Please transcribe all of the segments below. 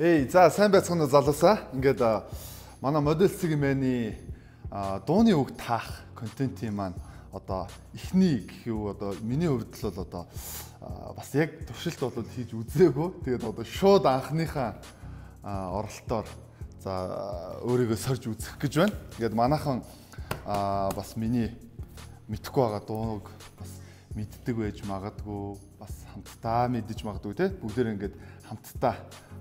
Эй, за сайн байцгаана уу залуусаа. Ингээд манай модель сегментийн дууны үг таах контентын маань одоо эхний гэх юу одоо миний хувьд л бол одоо бас яг туршилт бол хийж үзээгүй. Тэгээд одоо шууд анхныхаа оролтоор за өөрийгөө сорж үзэх гэж байна. Тэгээд манайхан бас миний мэдэхгүй байгаа дууг бас мэддэг байж магадгүй, бас хамтдаа мэдэж магадгүй те. Бүгдээр ингээд хамтдаа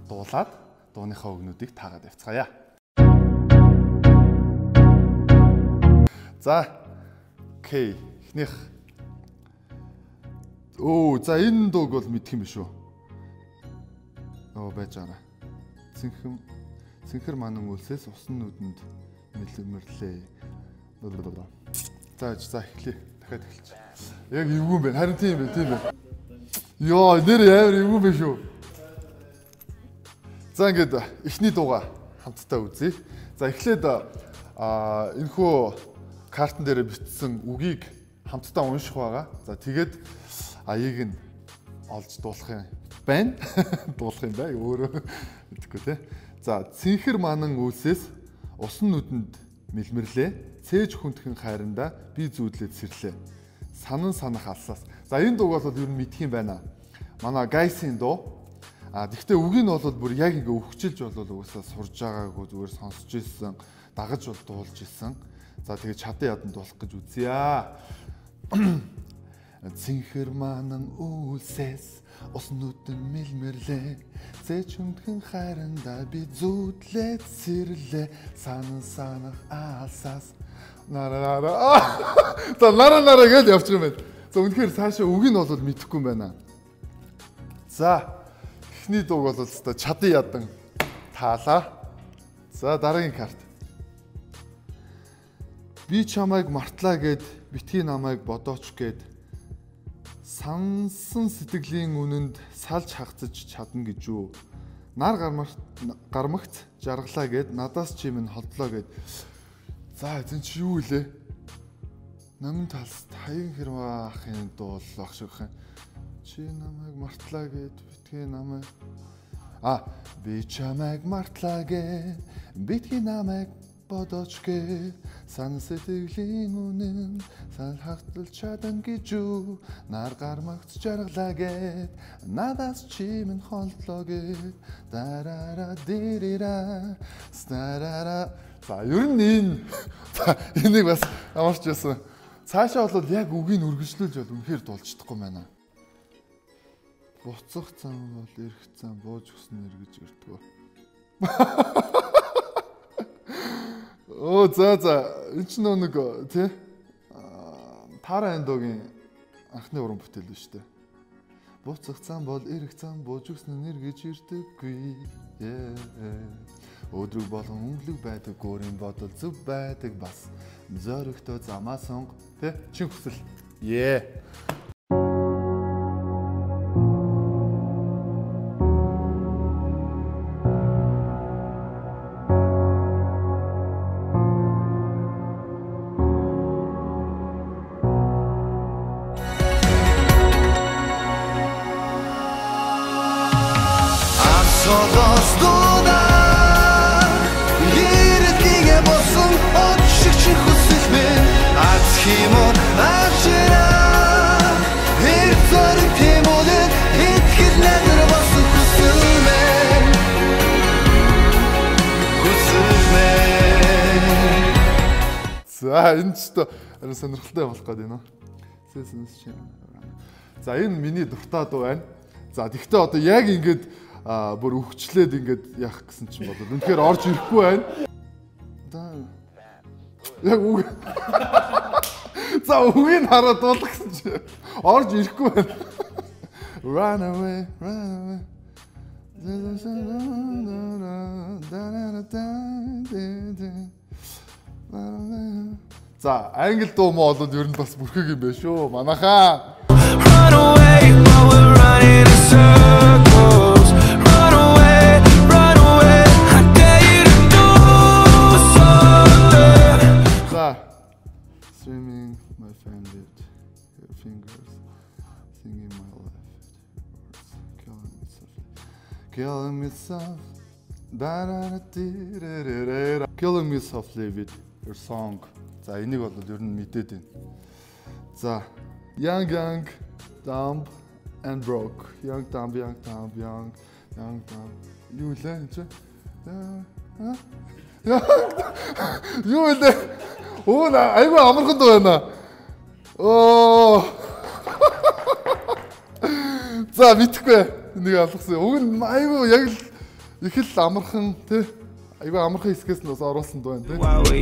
дуулаад дууныхаа үгнүүдийг таагаад явцгаая. За, окей. Эхнийх. Оо, за энэ дууг бол мэдэх юм биш үү? Оо, байж байгаа. Цэнхэр манан үлсээс усан нүдэнд мэлмэрлээ. За, за эхлэе. Дахиад эхэлчих. Яг эвгүй юм байна. Харин тийм байх, тийм байх. Йоо, нэр амар эвгүй биш үү? За ингээд эхний дууга хамтдаа үзье. За эхлээд энэхүү картан дээр бичсэн үгийг хамтдаа унших байгаа. За тэгээд аяыг нь олж дуулах юм байна. Дуулах юм бай өөрөө мэдэхгүй те. За цэнхэр манан үйлсээс усан нүдэнд мэлмэрлээ. Цээж хүндхэн хайрандаа би зүүдлээд сэрлээ. Санан санах алсаас. За энэ дууг бол ер нь мэдх юм байна. Манай Гайсын дуу. А тэгвэл үгийг нь бол бүр яг ингээ өвчилж бол угаасаа сурж байгаагүй зүгээр сонсч ирсэн, дагаж бол дуулж ирсэн. За тэгээд чадан ядан дуулах гэж үзье. Цэнхэр манан үлсээс ус нүдэн мэлмэрлээ. Зэж хүндхэн хайрандаа би зүүдлээд сэрлээ. Санан санах алсаас нара нара. За нара нара гэж явчих юм байна. За үнэхээр цаашаа үгийг нь бол мэдэхгүй юм байна. За эхний дууг бол өстой чадан ядан таалаа. За дараагийн карт. Би чамайг мартлаа гэд битгий намайг бодооч гэд сансан сэтгэлийн үнэнд салж хагцаж чадна гэж үү. Нар гармагц жаргалаа гэд надаас чи минь холдлоо гэд. За эзэн чи юу илээ? Намын талс таян хэрвээ ахын дуулах шиг юм. Чи намайг мартлаа гэд битгий намайг би чамайг мартлаа гэд битгий намайг бодооч гэд сан сэтгэлийн үнэн сан хахтал чадан гэж үү нар гармагц жаргалаа гэд надаас чи минь холдлоо гэд дарара дэрира старара. За ер нь энэ энийг бас амарч байсан. Цаашаа бол яг үгийг үргэлжлүүлж бол үнэхээр дуулж чадахгүй байна. Буцах зам бол эрх зам бууж өгсөн эргэж ирдгөө. Оо за за энэ ч нэг тий Тара эндогийн анхны уран бүтээл биш үү? Буцах зам бол эрх зам бууж өгсөн эргэж ирдэггүй. Өдрөг болгон өнгөлөг байдаг, өөрийн бодол зөв байдаг бас зоригтой замаа сонго тий чин хүсэл. Ее. За энэ ч арай сонирхолтой болох гээд байна. За энэ миний дуртай дуу байна. За тэгвэл одоо яг ингээд бүр өвчлээд ингээд яах гэсэн чинь болоод үнэхээр орж ирэхгүй байна. Яг үг. За үгийг хараад дуулах гэсэн чинь орж ирэхгүй байна. Run away, run away. За англи дуу мó бол ер нь бас бүрхэг юм байна шүү. Манайхаа. Run away, but we're running in circles. Run away, run away. I dare you to do something. За swimming my family fingers singing my life words killing me softly. Killing me softly. Killing Me Softly with Your Song. За энийг бол ер нь мэдээд байна. За Young Young Dumb and Broke. Young Dumb Young Dumb Young Young Dumb. Юу лээ энэ чи? Юу лээ? Өө айгүй амархан дуу байна. Оо. За мэдхгүй. Нэг алгасан. Уг нь айгүй яг л их л амархан тий. Айгүй амархан хэсгээс нь бас оруулсан дуу байна тий.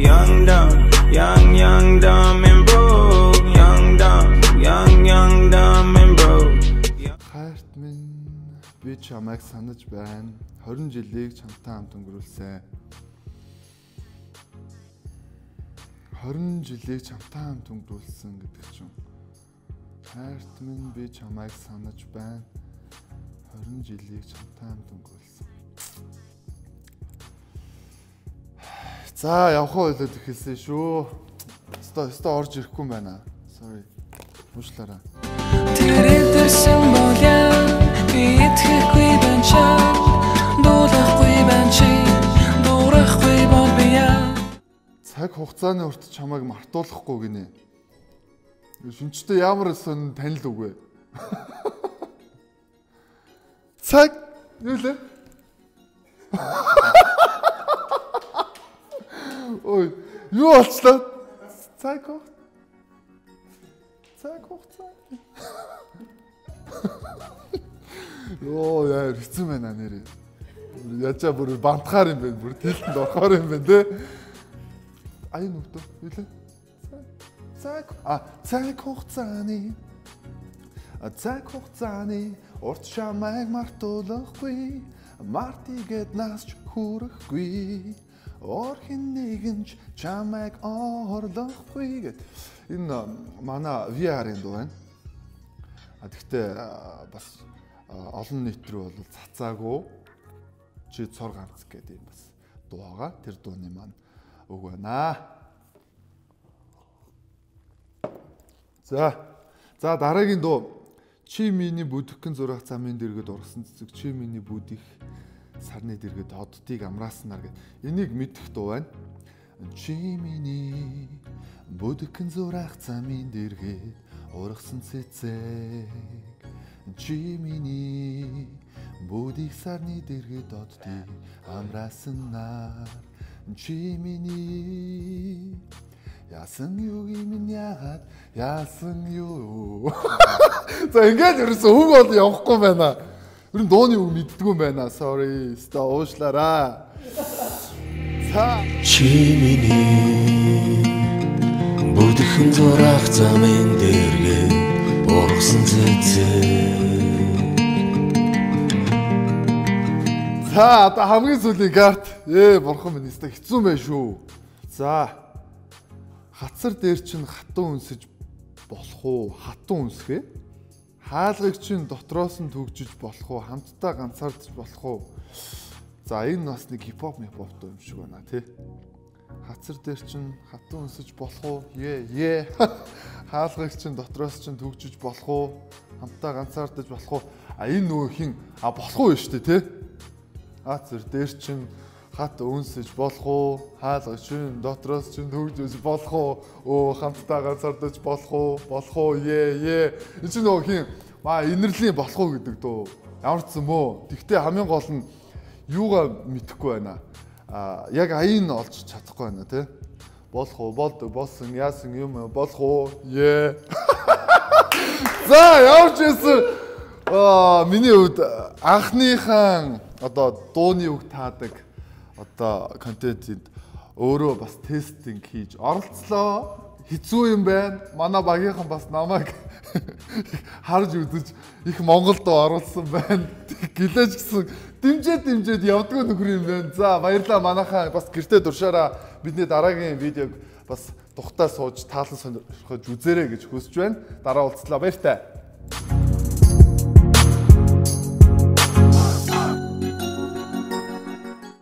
Young dumb, young young dumb and broke. Young dumb, young young dumb and broke. Хайрт минь би чамайг санаж байна. 20 жилийг чамтай хамт өнгөрүүлсэн. 20 жилийг чамтай хамт өнгөрүүлсэн гэдэг чинь. Хайрт минь би чамайг санаж байна. 20 жилийг чамтай хамт өнгөрүүлсэн. За явах ойлоод эхэлсэн шүү. Өстө орж ирэхгүй юм байна. Sorry. Уучлаарай. Тэр идэрсэн бол яа би итгэхгүй байна чам. Дуулахгүй байна чи. Дуурахгүй бол би яа. Цаг хугацааны урт чамайг мартуулахгүй гинэ. Шинжтэй ямар сон танил үг вэ? Цаг юу лээ? Ой, юу болчлоо? Цаг хугацаа. Йоо, яа хэцүү байна нэрээ. Ячаа бүр бантахаар юм байна. Бүр тэлтэнд орохоор юм байна те. Аян нүгтөө юу лээ? Цаг хугацааны цаг хугацааны урт чамайг мартуулахгүй. Мартигэд насч хүрэхгүй. Орхин нэгэнч чамайг орлохгүй гэд. Энэ манай VR-ын дуу байна. А тэгтээ бас олон нийт рүү бол цацаагүй чи цор ганц гэдэг юм бас дуу байгаа. Тэр дууны маань үг байна. За. За дараагийн дуу чи миний бүдэгхэн зураг замын дэргэд ургасан цэцэг чи миний бүдих сарны дэргэд оддыг амрааснаар гэд. Энийг мэдэх дуу байна. Чи миний бүдэгхэн зураг замын дэргэд ургасан цэцэг чи миний бүдих сарны дэргэд оддыг амрааснаар чи миний яасан юу юм яагаад яасан юу. За ингээд ерөөсөө үг бол явахгүй байна. Ер нь дууны үг мэддэггүй юм байна. Sorry. Ста уушлаарай. За чи миний бүдхэн зураг замын дэргэд ургасан цэцэг. За одоо хамгийн сүүлийн карт. Бурхан минь өстой хэцүү байх шүү. За хацар дээр чинь хатан үнсэж болох уу? Хатан үнсгээ. Хаалгыг чинь дотроос нь төгжиж болох уу? Хамтдаа ганцаардж болох уу? За энэ бас нэг хипхоп мипхоп юм шиг байна тий. Хацар дээр чинь хатан үнсэж болох уу? Е. Хаалгыг чинь дотроос чинь төгжиж болох уу? Хамтдаа ганцаардж болох уу? А энэ нөгөө хин болох уу шүү дээ тий. Хацар дээр чинь хат үнсэж болох уу? Хаалга чинь дотроос чинь төгжиж болох уу? Өө хамтдаа ганцаардаж болох уу? Болох уу? Е. Энэ чинь нөгөө хин инэрлийн болох уу гэдэг дуу. Ямар ч юм уу. Тэгтээ хамгийн гол нь юугаа мэдэхгүй байна. Яг аян олж чадахгүй байна тий. Болох уу? Болдог, болсон, яасан юм болох уу? Е. За ямар ч байсан миний хувьд анхныхаа одоо дууны үг таадаг одоо контентэнд өөрөө бас тестинг хийж оролцлоо. Хэцүү юм байна. Манай багийнхан бас намайг харж үзэж их Монгол дуу оруулсан байна. Гэлээж гисэн дэмжээд явдггүй нөхөр юм байна. За баярлалаа манайхаа бас гэртээ дуршаараа бидний дараагийн видеог бас тухтай сууж таалан сонирхож үзээрэй гэж хүсэж байна. Дараа уулзлаа. Баяртай.